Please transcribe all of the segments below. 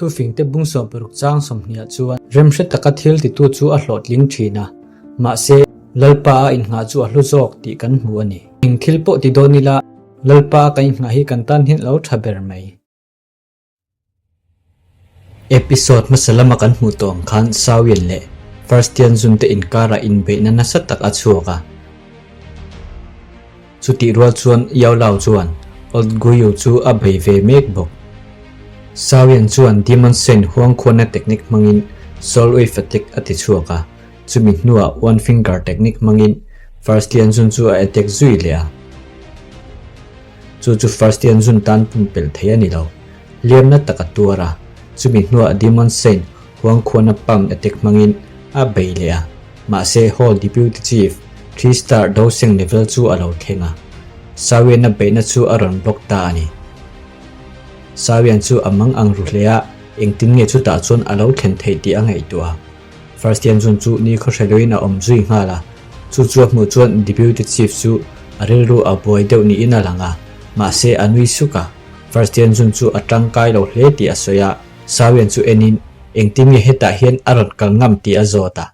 Thufingte bung 60 chang 20 ah chuan remhre taka thil titu chu a hlawhtling thin a, mahse, Lalpa a innghah chu a hlu zawk tih kan hmu a ni. Eng thil pawh ti dawn ila, Lalpa a kan innghah hi kan tan hian a lo tha ber mai. Episode hmasa lama kan hmuh tawh ang khan Sawian leh First Tianzun te inkarah inbeihna nasa tak a chhuak a. Chutih rual chuan Yao Lao chuan Old Guyu chu a bei ve mek bawk. Sawian chuan Demon Saint huang khuana technique hmangin Soul Wave attack a ti chhuak a, chumi hnuah One Finger technique hmangin First Tianzun chu a attack zui leh a. Chu chu First Tianzun tan pumpelh thei a ni lo. Hliamna tak a tuar a, chumi hnuah Demon Saint huang khuana palm attack hmangin a bei leh a. Mahse, Hall Deputy Chief, Three Star Doseng level chu a lo thleng a. Sawiana beihna chu a rawn block ta a ni. Sawian chu a mang ang ru hle a, engtin nge chutah chuan a lo thlen theih tih a ngaihtuah a. First Tianjun chu ni khawhre loin a awm zui nghal a, chu chu a hmuh chuan Deputy Chief chu a rilru a buai deuh niin a lang a, mahse a nui suk a. First Tianjun chu a tangkai lo hle tih a sawi a, Sawian chu enin engtin nge hetah hian a rawn kal ngam tih a zawt a.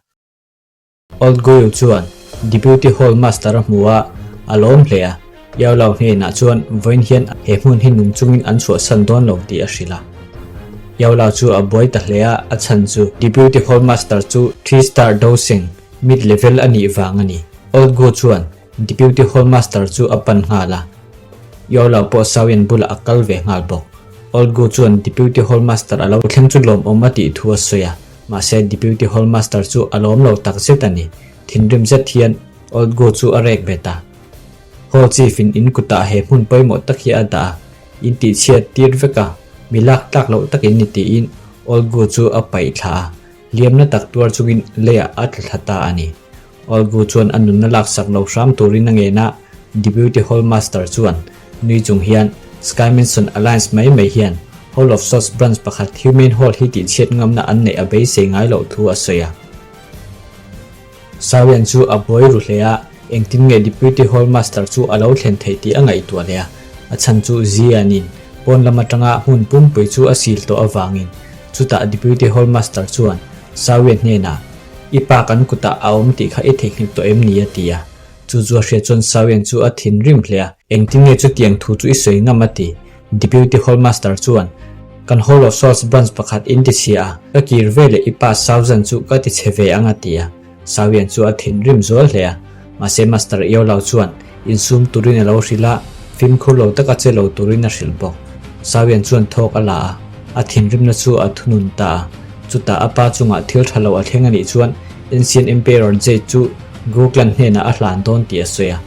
Old Guyu chuan Deputy Hall Master a hmu a, a lawm hle a. Yao Lao hnenah chuan vawiin hian he hmun hi nung chungin an chhuahsan dawn lo tih a hrilh a. Yao Lao chu a buai ta hle a, a chhan chu Deputy Hall Master chu Three Star Doseng mid level a nih vang a ni. Old Gu chuan Deputy Hall Master chu a pan nghal a, Yao Lao pawh Sawian bulah a kal ve nghal bawk. Old Gu chuan Deputy Hall Master a lo thleng chu lawmawm a tih thu a sawi a, mahse Deputy Hall Master chu a lawm lo tak zet a ni. Thinrim zet hian Old Gu chu a rek bet a. Hall Chief in in kutah he hmun pawimawh tak hi a dah a, in tihchhiat tir vek a, mi lak tlak loh takin ni tiin Old Gu chu a paih thla a, hliamna tak tuar chungin leiah a tla thla ta a ni. Olgu chuan a nunna laksak lo hram turin a ngen a, Deputy Hall Master chuan nui chung hian Sky Mansion Alliance mai mai hian Hall of Swords Branch pakhat Human Hall hi tihchhiat ngamna an neih a beisei ngai loh thu a sawi a. Sawian chu a buai ru hle a, engtin nge Deputy Hall Master chu a lo thlen theih tih a ngaihtuah leh a, a chhan chu Zianin pawn lam atanga hmun pumpui chu a sil tawh avangin. Chutah Deputy Hall Master chuan Sawian hnenah, I pa kan kutah a awm tih kha i theihnghilh tawh em ni? a ti a. Chu chu a hriat chuan Sawian chu a thinrim hle a. Engtin nge chutiang thu chu i sawi ngam? a ti. Deputy Hall Master chuan, Kan Hall of Swords branch pakhat in ti chhia a, ka kir ve leh i pa Sauzan chu ka ti chhe ve ang a ti a. Sawian chu a thinrim zual hle a. Mahse Master Iolao chuan insum turin a lo hrilh a, fimkhur lo taka che lo turin a hrilh bawk. Sawian chuan thawk a la a, a thinrimna chu a thunun ta a. Chutah a pa chungah thil tha lo a thleng a nih chuan Ancient Emperor Jade chu Gu Clan hnenah a hlan dawn tih a sawi a.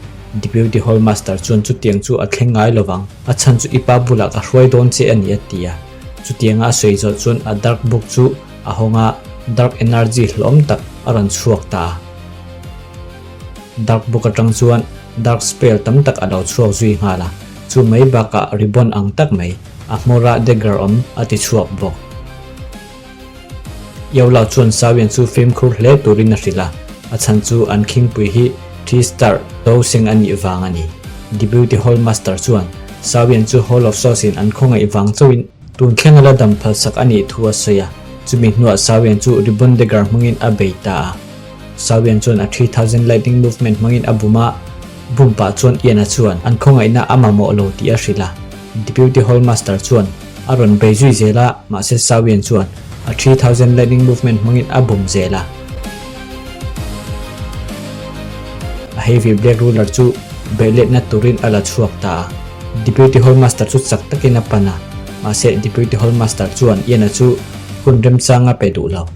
Deputy Hall Master chuan chutiang chu a thleng ngai lovang, a chhan chu i pa bulah ka hruai dawn che a ni a ti a. Chutianga a sawi zawh chuan a Dark Book chu a hawng a, Dark Energy hlawm tak a rawn chhuak ta a. Dark Book atang chuan Dark Spell tam tak a lo chhuak zui nghal a, chu mai bakah ribbon ang tak mai a hmawra dagger awm a ti chhuak bawk. Yola chuan Sawian chu fimkhur hle turin a hrilh a, a chhan chu an khingpui hi Three Star do seng a nih vang a ni. Deputy Hall Master chuan Sawian chu Hall of Swords in an khawngaih vang chauhin tun thleng a la dam phalsak a nih thu a sawi a, chumi hnuah Sawian chu ribbon dagger hmangin a bei ta a. Sawian chuan a 3000 Lightning Movement hmangin a bum a, bum pah chuan Ian-a chuan an khawngaihna a mamawh lo tih a hrilh a. Deputy Hall Master chuan a rawn bei zui zel a, mahse Sawian chuan a 3000 Lightning Movement hmangin a bum zel a. A Heavy Black Ruler chu beihletna turin a la chhuak ta a. Deputy Hall Master chu chak takin a pan a, mahse Deputy Hall Master chuan Ian-a chu hun remchang a pe duh lo.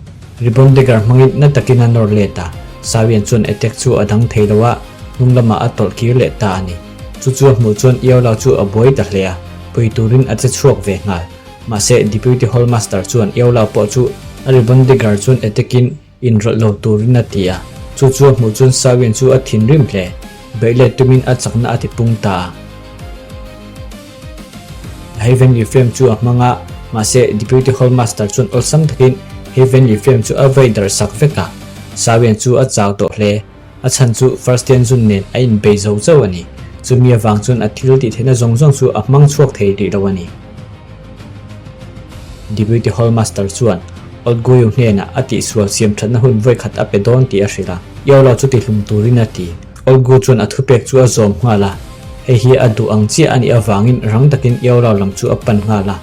Ribbon dagger hmangin na takin a nawr let a, Sawian chuan attack chu a dang thei lo a, hnung lamah a tawlh kir leh ta a ni. Chu chu a hmuh chuan Iola chu a buai ta hle a, pui turin a che chhuak ve nghal. Mahse, Deputy Hall Master chuan Iola pawh chu a ribbon dagger chuan attack in inrawlh lo turin a ti a, chu chu a hmuh chuan Sawian chu a thinrim hle. Beih let tumin a chakna a ti pung ta a. Heavenly Flame chu a hmang a, mahse Deputy Hall Master chuan awlsam takin Heavenly Flame chu a vei darh sak vek a. Sawian chu a chau tawh hle. A chhan chu First Tianjun nen a inbei zo chauh a ni. Chumi avang chuan a thil tih theihna zawng zawng chu a hmang chhuak thei rih lo a ni. Deputy Hall Master chuan Old Guyu hnenah a tihsual siam thatna hun vawikhat a pe dawn tih a hrilh a, Yao Lao chu tihlum turin a ti. Old Gu chuan a thupek chu a zawm nghal a, hei hi a duh ang chiah a nih avangin rang takin Yao Lao lam chu a pan nghal a,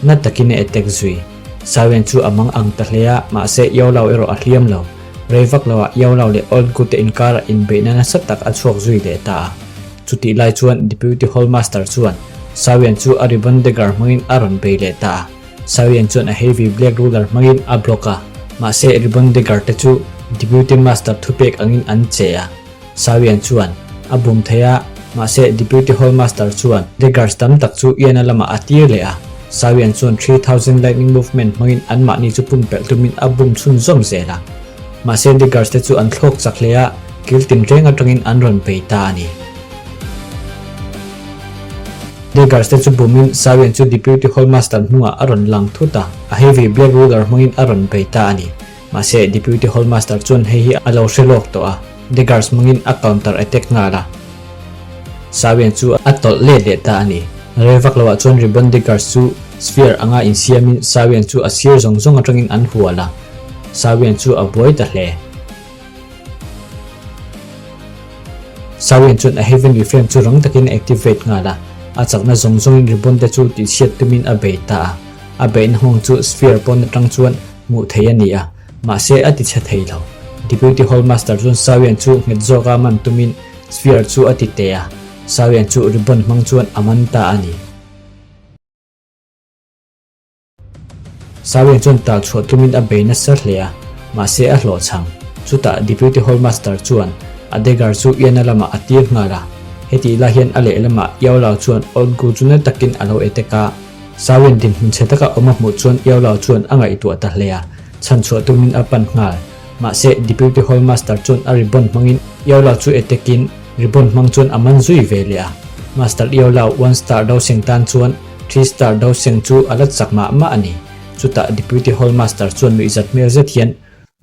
na takin a attack zui. Sawian chu a mang ang ta hle a, mahse Yao Lao erawh a hliam lo. Rei vak loah Yao Lao leh Old Gu te inkarah inbeihna nasa tak a chhuak zui leh ta a. Chutih lai chuan Deputy Hall Master chuan Sawian chu a ribbon dagger hmangin a rawn bei leh ta a. Sawian chuan a heavy black ruler hmangin a block a, mahse ribbon dagger te chu Deputy Master thupek angin an che a. Sawian chuan a bum thei a, mahse Deputy Hall Master chuan daggers tam tak chu Ian-a lamah a tir leh a. Sawian chuan 3000 lightning movement hmangin anmahni chu pumpelh tumin a bum chhunzawm zel a. Mahse daggers te chu an thlawk chak hle a, kil tinreng atangin an rawn bei ta a ni. Daggers te chu bumin Sawian chu Deputy Hall Master hnungah a rawn lang thut a, a heavy black ruler hmangin a rawn bei ta a ni. Mahse Deputy Hall Master chuan hei hi a lo hre lawk tawh a, daggers hmangin a counter attack nghal a. Sawian chu a tawlh let leh ta a ni. Rei vak loah chuan ribbon daggers chu sphere anga insiamin Sawian chu a sir zawng zawng atangin an hual a, Sawian chu a buai ta hle. Sawian chuan a Heavenly Flame chu rang takin a activate nghal a, a chakna zawng zawngin ribbon te chu tihchhiat tumin a bei ta a. A beihna nghawng chu sphere pawn atang chuan hmuh theih a ni a, mahse a tichhe thei lo. Deputy Hall Master chuan Sawian chu nghet zawka man tumin sphere chu a ti teh a, Sawian chu ribbon hmang chuan a man ta a ni. Sawian chuan tal chhuah tumin a bei nasa hle a, mahse a hlawhchhang. Chutah Deputy Hall Master chuan a dagger chu Ian-a lamah a tir nghal a. Hetih lai hian a lehlamah Yao Lao chuan Old Gu chu na takin a lo etek a. Sawian dinhmun chhe taka awm a hmuh chuan Yao Lao chuan a ngaihtuah ta hle a, chhan chhuah tumin a pan nghal. Mahse Deputy Hall Master chuan a ribbon hmangin Yao Lao chu etekin ribbon hmang chuan a man zui ve leh a. Master Yao Lao one star do seng tan chuan Three star do seng chu a la chak mah mah a ni. Chutah Deputy Hall Master chuan nuihzat hmel zet hian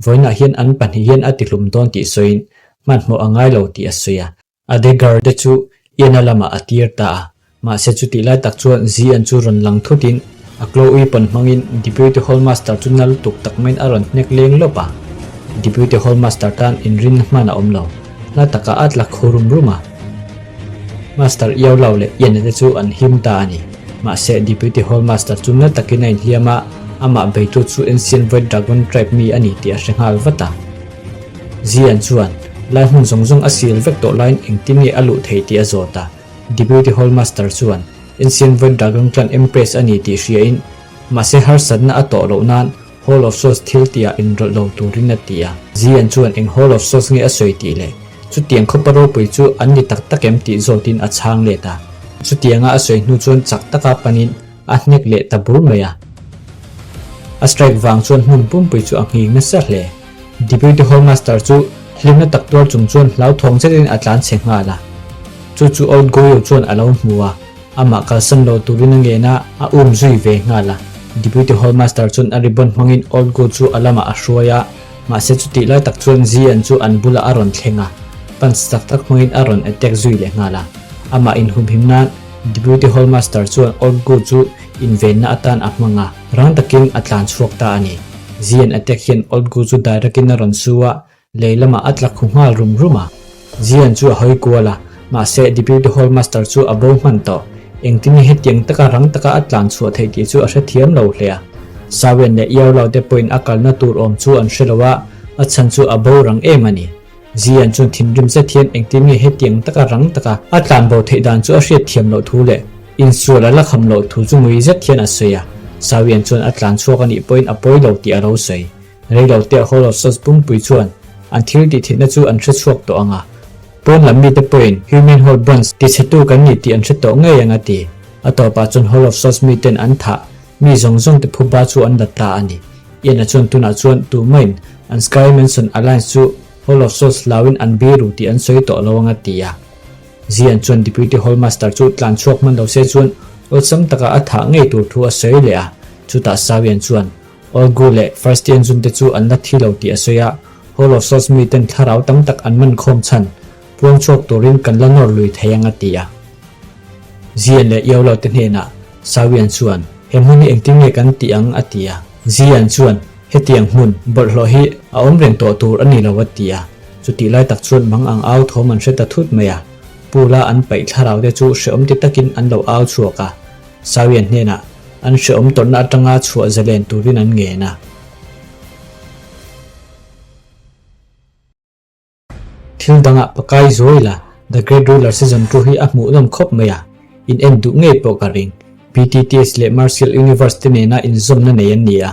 vawiinah hian an pahnih hian a tihlum dawn tih sawiin hmanhmawh a ngai lo tih a sawi a. A dagger te chu Ian-a lamah a tir ta a. Mahse chutih lai tak chuan Zi-an chu rawn lang thutin a claw weapon hmangin Deputy Hall Master chu na lutuk tak maiin a rawn hnek leng lawp a. Deputy Hall Master tan inrinna hman a awm lo. Hla takah a tla khu rum rum a. Master Iau Lau leh Ian-a te chu an him ta a ni. Mahse, Deputy Hall Master chu na takin a inhliam a, amah beitu chu Ancient Void Dragon Tribe mi a ni tih a hre nghal vat a. Zian chuan lai hmun zawng zawng a sil vek tawh laiin engtin nge a luh theih tih a zawt a. Deputy Hall Master chuan Ancient Void Dragon Clan Empress a ni tih hriain, mahse harsatna a tawh loh nan Hall of Souls thil tihah inrawlh lo turin a ti a. Zian chuan eng Hall of Souls nge a sawi tih leh chutiang khawpa ropui chu an ni tak tak em tih zawtin a chhang let a. Chutianga a sawi hnu chuan chak taka panin a hnek leh ta bur mai a. A strike vang chuan hmun pumpui chu a nghing nasa hle. Deputy Hall Master chu hlimna tak tuar chung chuan hlauthawng zetin a tlan chhe nghal a. Chu chu Old Goyo chuan a lo hmu a. Amah kalsan lo turin a ngen a, a um zui ve nghal a. Deputy Hall Master chuan a ribbon hmangin Old Gu chu a lamah a hruai a, mahse chutih lai tak chuan Zian chu an bulah a rawn thleng a, punch tak tak hmangin a rawn attack zui leh nghal a. Amah inhumhim nan Deputy Hall Master chuan Old Gu chu invenna atan a hmang a, rang takin a tlan chhuak ta a ni. Zian attack hian Old Gu chu direct in a rawn su a, Lei lamah a tla khu nghal rum rum a. Zian chu a hawi kual a, mahse Deputy Hall Master chu a bo hman tawh. Engtin nge hetiang taka rang taka a tlan chhuah theih tih chu a hrethiam lo hle a. Sawian leh Iaulau te pawhin a kalna tur awm chu an hre lo a, a chhan chu a bo rang em a ni. Zian chuan thinrim zet hian engtin nge hetiang taka rang taka a tlan bo theih dan chu a hriatthiam loh thu leh insual a la kham loh thu chu ngui zet hian a sawi a. Sawian chuan a tlan chhuak a nih pawhin a pawi lo tih a lo sawi. Reilote Hall of Souls pumpui chuan an thil tih theihna chu an hre chhuak tawh ang a, pawn lam mite pawhin Human Hall Branch tichhetu kan ni tih an hre tawh ngei ang a ti. A tawpah chuan Hall of Souls miten an thah mi zawng zawng te phuba chu an la ta a ni. Ian-a chuan tunah chuan tumahin an Sky Mansion Alliance chu Hall of Souls hlauin an biru tih an sawi tawh lo ang a ti a. Zian chuan Deputy Hall Master chu tlan chhuak hman lo se chuan awlsam taka a thah ngei tur thu a sawi leh a, chutah Sawian chuan Olgu leh Firstian zun te chu an la thi lo tih a sawi a, Hall of Souls miten thlarau tam tak an man khawm chhan, puang chhuak turin kan la nawr lui thei ang a ti a. Zian leh Iaulo te hnenah Sawian chuan. He hmun hi engtin nge kan tih ang? a ti a. Zian chuan, Hetiang hmun, bawlhhlawh hi a awm reng tawh tur a ni lo a ti a. Chutih lai tak chuan mang ang au thawm an hre ta thut mai a. Pool-a an paih thlarau te chu hrehawm ti takin an lo au chhuak a. Sawian hnenah an hrehawm tawrhna atanga chhuah zalen turin an ngen a. Thil dangah pakai zuai la, The Great Ruler Season 2 hi a hmuhnawm khawp mai a, in en duh ngei pawh ka ring. BTTS leh Martial Universe te nena inzawmna nei an ni a,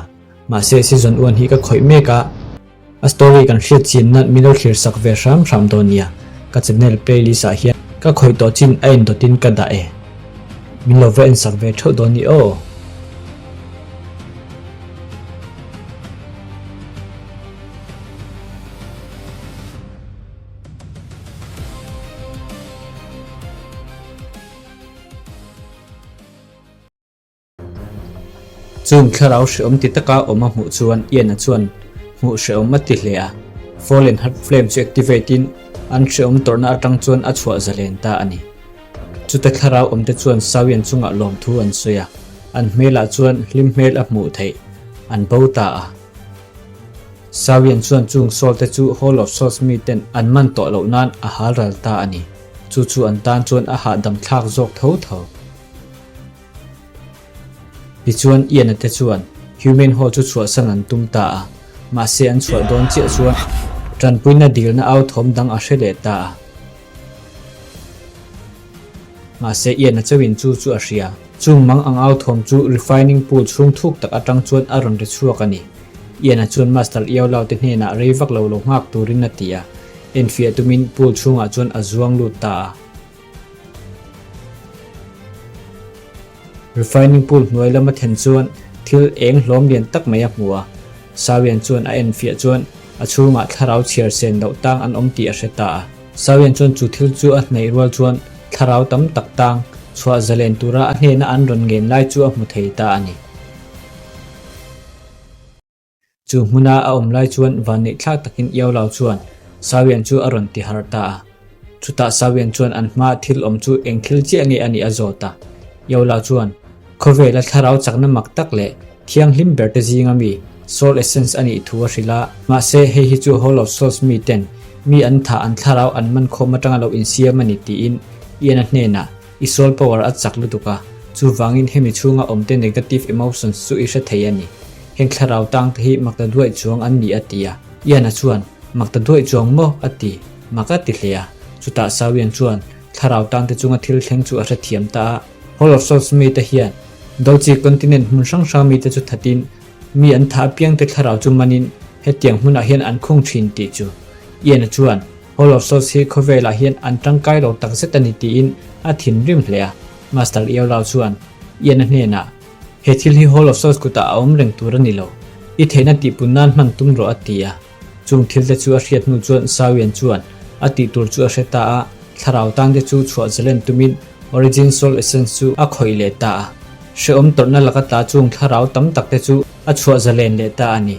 mahse Season 1 hi ka khawih mek a, a story kan hriat chin nan min lo thlir sak ve hram hram dawn nia, ka channel playlist ah hian ka khawih tawh chin a indawtin ka dah e. Min lo va en sak ve theuh dawn ni aw. Chung thlarau hreawm ti taka awm a hmuh chuan Ian-a chuan hmuh hreawm a ti hle a. Fallen Heart Flame chu activate in an hreawm tawrhna atang chuan a chhuah zalen ta a ni. Chuta thlarau awmte chuan Sawian chungah lawmthu an sawi a, an hmelah chuan hlim hmel a hmuh theih an bo ta a. Sawian chuan chung Saul te chu Hall of Souls miten an man tawh loh nan a hal ral ta a ni. Chu chu an tan chuan a hahdam thlak zawk tho tho. Tichuan Ian-a te chuan Human Hall chu chhuahsan an tum ta a, mahse an chhuah dawn chiah chuan tanpuina dilna au thawm dang a hre leh ta a. Mahse Ian-a chauhin chu chu a hria. Chung mang ang au thawm chu refining pool chhung thuk tak atang chuan a rawn ri chhuak a ni. Ian-a chuan Master Iau Lau te hnenah rei vak lo lo nghak turin a ti a, enfiah tumin pool chhungah chuan a zuang lut ta a. Refining pool hnuai lama then chuan thil eng hlawm lian tak mai a hmu a. Sawian chuan a enfiah chuan a chhungah thlarau chhiar sen loh tang an awm tih a hre ta a. Sawian chuan chu thil chu a hnaih rual chuan thlarau tam tak tang chhuah zalen tura a hnena an rawn ngen lai chu a hmu thei ta a ni. Chu hmuna a awm lai chuan vanneih thlak takin Iaulau chuan Sawian chu a rawn ti harh ta a. Chutah Sawian chuan an hmaa thil awm chu eng thil chiah nge a nih a zawt a. Iaulau chuan, Khawvela thlarau chakna mak tak leh thianghlim ber te zinga mi, Soul Essence a nih thu a hrilh a. Mahse, hei hi chu Hall of Souls mi ten mi an thah an thlarau an man khawm atanga lo insiam a ni tiin Ian-a hnenah I soul power a chak lutuk a, chuvangin hemi chhunga awmte negative emotions chu i hre thei a ni. Heng thlarau tangte hi makta duaih chuang an ni a ti a. Ian-a chuan, Makta duaih chuang maw? a ti. Mak a ti hle a. Chutah Sawian chuan thlarau tangte chunga thil thleng chu a hrethiam ta a. Hall of Souls mite hian Dolce continent hmun hrang hrang mite chu thatin mi an thah apiangte thlarau chu manin hetiang hmunah hian an khung thin tih chu Ian-a chuan Hall of Souls hi khawvelah hian an tangkai lo takzet a ni tiin a thinrim hle a. Master Iau Lau chuan Ian-a hnenah, He thil hi Hall of Souls kutah a awm reng tur a ni lo. I theihna tihpun nan hman tum rawh a ti a. Chung thil te chu a hriat hnu chuan Sawian chuan a tih tur chu a hre ta a, thlarau tan te chu chhuah zalen tumin Origin Soul Essence chu a khawih leh ta a. Hrehawm tawrhna laka tla chung thlarau tam tak te chu a chhuah zalen leh ta a ni.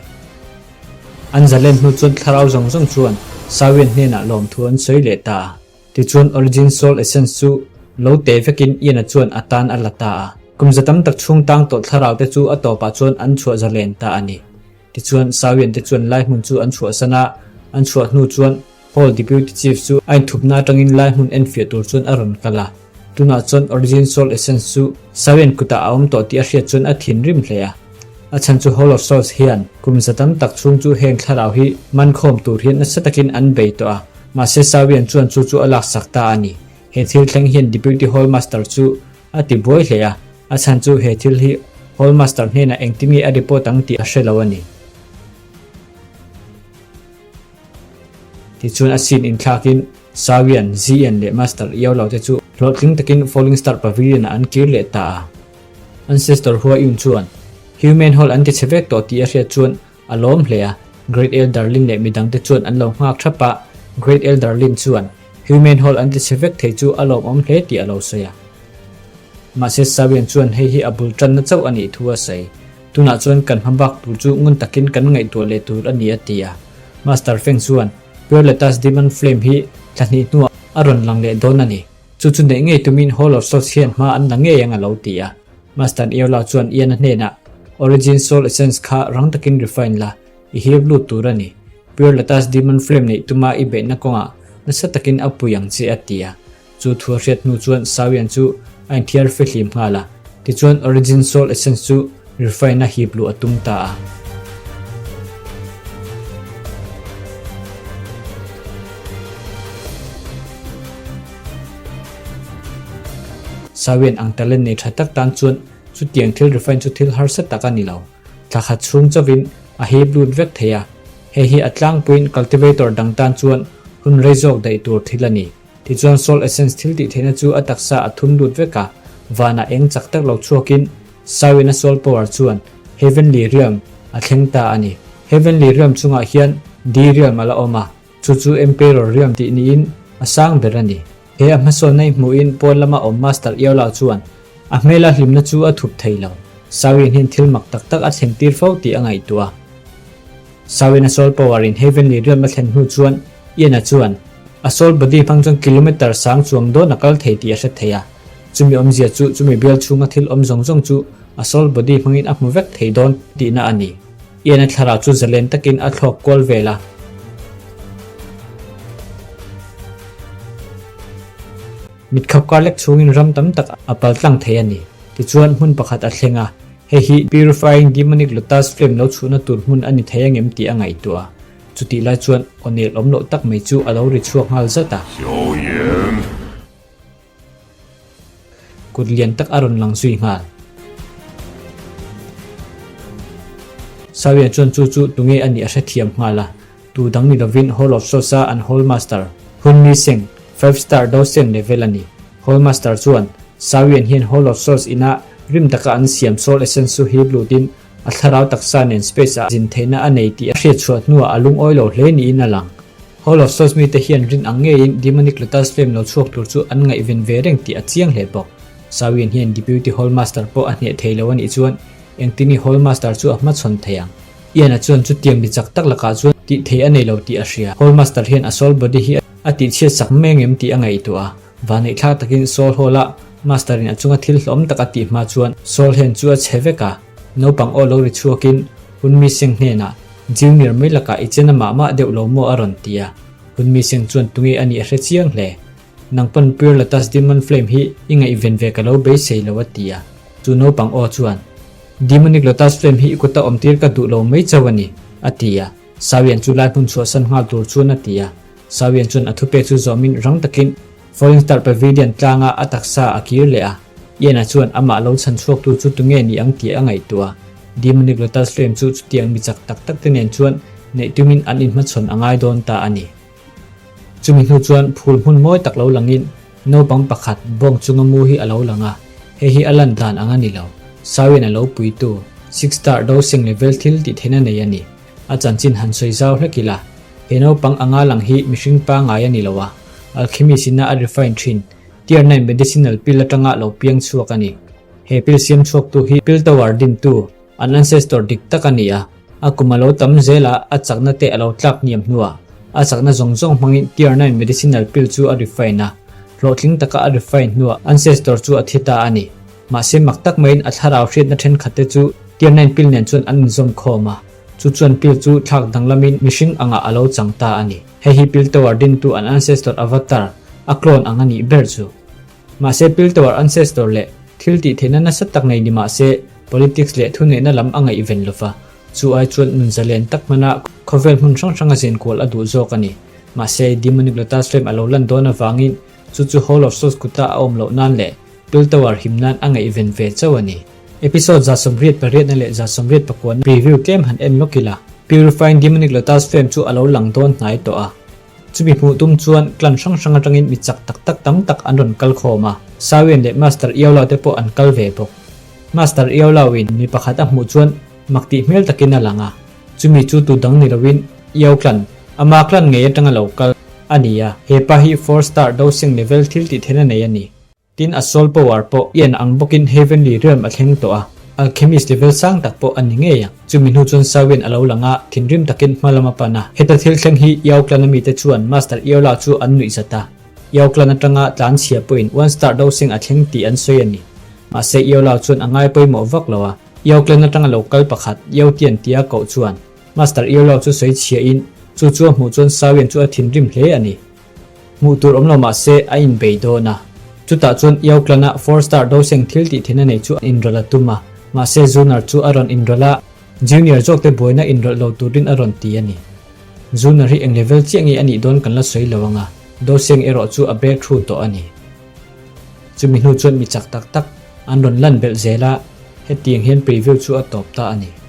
An zalen hnu chuan thlarau zawng zawng chuan Sawian hnenah lawmthu an sawi leh ta a. Tichuan Origin Soul Essence chu lo teh vekin Ian-a chuan a tan a la ta a. Kum za tam tak chhung tang tawh thlarau te chu a tawpah chuan an chhuah zalen ta a ni. Tichuan Sawian te chuan lai hmun chu an chhuahsan a, an chhuah hnu chuan Hall Deputy Chief chu a inthupna atangin lai hmun enfiah tur chuan a rawn kal a. Tunah chuan Origin Soul Essence chu Sawian kutah a awm tawh tih a hriat chuan a thinrim hle a. A chhan chu Hall of Souls hian kum za tam tak chhung chu heng thlarau hi man khawm tur hian nasa takin an bei tawh a, mahse Sawian chuan chu chu a laksak ta a ni. He thil thleng hian Deputy Hall Master chu a ti buai hle a, a chhan chu he thil hi Hall Master hnenah engtin nge a report ang tih a hre lo a ni. Tichuan a scene inthlakin Sawian, Zian leh Master Iau Lo te chu hlawhtling takin Falling Star Pavilion-ah an kir leh ta a. Ancestor Hua Yun chuan Human Hall an ti chhe vek tawh tih a hriat chuan a lawm hle a, Great Elder Lin leh midangte chuan an lo nghak thap a, Great Elder Lin chuan Human Hall an ti chhe vek thei chu a lawmawm hle tih a lo sawi a. Mahse Sawian chuan hei hi a bul tanna chauh a nih thu a sawi. Tunah chuan kan hma bak tur chu ngun takin kan ngaihtuah leh tur a ni a ti a. Master Feng chuan Pure Lotus Demon Flame hi thla hnih hnuah a rawn lang leh dawn a ni. Chu chu neih ngei tumin Hall of Souls hian hma an la ngei ang a lo ti a. Master Eola chuan Ian-a hnenah, Origin Soul Essence kha rang takin refine la, i hip lut tur a ni. Pure Lotus Demon Flame neih tuma i beihna kawngah nasa takin a pui ang che a ti a. Chu thu a hriat hnu chuan Sawian chu a inthiar fihlim nghal a, tichuan Origin Soul Essence chu refine a hip luh a tum ta a. Sawian ang talent nei tha tak tan chuan chutiang thil refine chu thil harsa tak a ni lo. Thla khat chhung chauhin a hip lut vek thei a, hei hi a tlangpuiin cultivator dang tan chuan hun rei zawk daih tur thil a ni. Tichuan Soul Essence thil tih theihna chu a taksa a thum lut vek a, vanah eng chak tak lo chhuakin Sawina Soul Power chuan Heavenly Realm a thleng ta a ni. Heavenly Realm chungah hian Di Realm a la awm a, chu chu Emperor Realm tih niin a sang ber a ni. He a hmasawnna i hmuhin pawn lama awm Master Iola chuan a hmela hlimna chu a thup thei lo. Sawin hian thil mak tak tak a thlen tir fo tih a ngaihtuah a. Sawina Soul Power in Heavenly Realm a thlen hnu chuan Ian-a chuan a soul body hmang chuan kilometre sang chuang dawn a kal thei tih a hre thei a. Chumi awmzia chu chumi bial chhunga thil awm zawng zawng chu a soul body hmangin a hmu vek thei dawn tihna a ni. Ian-a thlarau chu zalen takin a thlawk kual vel a. Mitkhap kar lek chhungin ram tam tak a pal tlang thei a ni. Tichuan hmun pakhat a thleng a, hei hi Purifying Demonic Lotus Flame lo chhuhna tur hmun a ni thei angem tih a ngaihtuah a. Chutih lai chuan aw nel awm loh tak mai chu a lo ri chhuak nghal zat a. Kut lian tak a rawn lang zui nghal. Sawian chuan chu chu tunge a nih a hrethiam nghal a. Tu dang ni lovin Hall of Swords-a an Hall Master, Hun Mi Seng, Five Star Dosen level a ni. Hall Master chuan Sawian hian Hall of Swords ina rim taka an siam Soul Essence chu hip lutin a thlarau taksa nen space ah zin theihna a nei tih a hriatchhuah hnuah a lungawi lo hle niin a lang. Hall of Swords mite hian rin ang ngeiin Demonic Lotus Flame lo chhuak tur chu an ngaihven ve reng tih a chiang hle bawk. Sawian hian Deputy Hall Master pawh a hneh thei lo a nih chuan engtin i Hall Master chu a hmachhawn thei ang? Ian-a chuan chutiang mi chak tak lakah chuan tih theih a nei lo tih a hria. Hall Master hian a soul body hi a tihchhiat sak mai angem tih a ngaihtuah a. Vaneihthlak takin Soul Hall-a Master-in a chunga thil hlawm tak a tih hma chuan Soul hen chu a chhe vek a. Naupang aw lo ri chhuakin Hun Mi Seng hnenah, Junior mai lakah i chen a mah mah deuh lo maw a rawn ti a. Hun Mi Seng chuan tunge a nih a hre chiang hle. Nang pawn Pure Lotus Demon Flame hi i ngaihven ve ka lo beisei lo a ti a. Chu naupang aw chuan, Demonic Lotus Flame hi i kuta awmtir ka duh lo mai chauh a ni, a ti a. Sawian chu lai hmun chhuahsan nghal tur chuan a ti a. Sawian chuan a thupek chu zawmin rang takin Falling Star Pavilion tlanga a taksa a kir leh a. Ian-a chuan amah lo chhan chhuaktu chu tunge ni ang tih a ngaihtuah a. Demonic Lotus Flame chu chutiang mi chak tak tak te nen chuan neih tumin an inhmachhawn a ngai dawn ta a ni. Chumi hnu chuan phul hmun mawi tak lo langin naupang pakhat bawng chunga mu hi a lo lang a, hei hi a lan dan ang a ni lo. Sawian a lo puitu, Six Star Dosing level thil tih theihna nei a ni. A chanchin han sawi zau hlek ila, he naupang anga lang hi mihring pangngai a ni lo a, alchemist ina a refine thin, tier nine medicinal pill atanga lo piang chhuak a ni. He pill siam chhuaktu hi pill tower dintu, an ancestor dik tak a ni a, a kum a lo tam zel a, a chakna te a lo tlak hniam hnuah a chakna zawng zawng hmangin tier nine medicinal pill chu a refine a, hlawhtling taka a refine hnuah ancestor chu a thi ta a ni. Mahse mak tak maiin a thlarau hriatna thenkhat te chu tier nine pill nen chuan an inzawm khawm a, chu chuan pill chu thlak danglamin mihring angah a lo chang ta a ni. Hei hi pill tower dintu an ancestor avatar a clone ang a nih ber chu. Mahse pill tower ancestor leh thil tih theihna nasa tak nei ni mahse politics leh thuneihna lam a ngaihven lova, chu ai chuan nun zalen tak hmana khawvel hmun hrang hranga zenkual a duh zawk a ni. Mahse demonic lotus flame a lo lan dawn avangin chu chu Hall of Souls kuta a awm loh nan leh Pill Tower him nan a ngaihven ve chauh a ni. Episode 188 na leh 189 preview tlem han en lawk ila, Purifying Demonic Lotus Flame chu a lo lang dawn hnai tawh a. Chumi hmuh tum chuan clan hrang hrang atangin mi chak tak tak tam tak an rawn kal khawm a, Sawian leh Master Iaulau te pawh an kal ve bawk. Master Iaulau in mi pakhat a hmuh chuan mak tih hmel takin a lang a, chumi chu tu dang ni loin Iau clan, ama clan ngei atanga lo kal a ni a, he pa hi four star dosing level thil tih theihna nei a ni. Tin a soul power pawh i en ang bawkin Heavenly Realm a thleng tawh a, Alchemist level sang tak pawh a ni ngei ang. Chumi hnu chuan Sawin a lo lang a, thinrim takin hma lam a pan a. Heta thil thleng hi Yao Clan a mite chuan Master Iola chu an nuih zat a. Yao Clan atanga tlan chhia pawhin One Star Dosing a thleng tih an sawi a ni. Mahse Yao Lao chuan a ngai pawimawh vak lo a, Yao clan atanga lo kal pakhat Yao Tian tia koh chuan Master Yao Lao chu sawi chhia in chu chu a hmuh chuan Sao Yan chu a thinrim hle a ni. Hmuh tur awm lo mahse a inbei dawn a. Chutah chuan Yao clan a four star doseng thil tih theihna nei chu inrawlh a tum a, mahse Zunar chu a rawn inrawlh a, Junior zawk te buaina inrawlh lo turin a rawn ti a ni. Zunar hi eng level chiah nge a nih dawn kan la sawi lo ang a, doseng erawh chu a breakthrough tawh a ni. Chumi hnu chuan mi chak tak tak an rawn lan belh zel a, hetiang hian preview chu a tawp ta a ni.